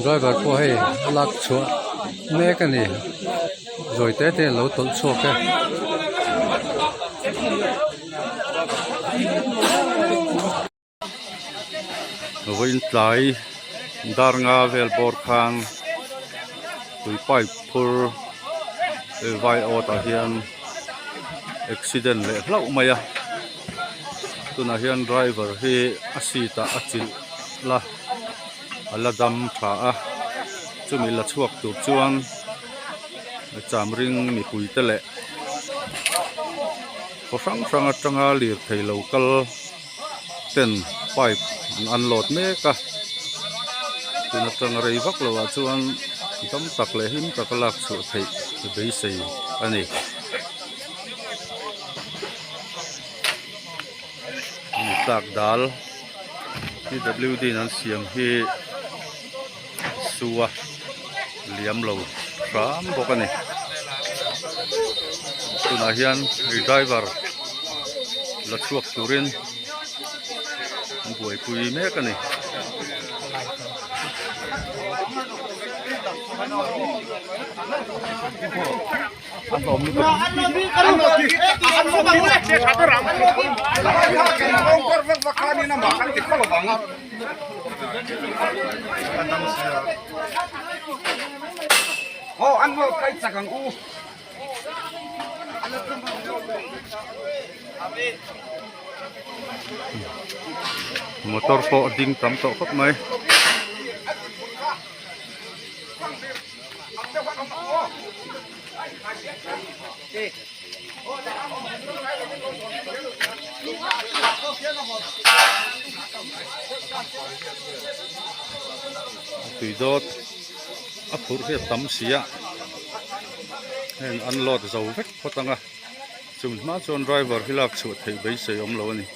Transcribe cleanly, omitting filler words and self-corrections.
Driver pawh hei a lak chhuah mek a ni zawi te te in a lo tawlh chhuak e. Vawiin tlai dar nga vel bawr khan tui pipe phur vai awt ah hian accident leh hlauh mai a tunah hian driver hi a seat ah a chilh la a la dam tha a chumi la chhuak tur chuan cham ring mipui te leh khaw hrang hrang atanga lirthei lo kal ten pipe an unload mek a tun atang rei vak lo ah chuan dam tak leh hlim taka lak chhuah theih beisei a ni. Tlak dal pwd in an siam hi sua liam lo hram bawk a ni tunah hian ri driver la chhuak turin an buaipui mek a ni. Motor pawh a ding tam tawh khawp mai. Tui dawt a phurh hi a tam si a heng unload zo vek phawt ang a chumi hma chuan driver hi lak chhuah theih beisei awm lo a ni.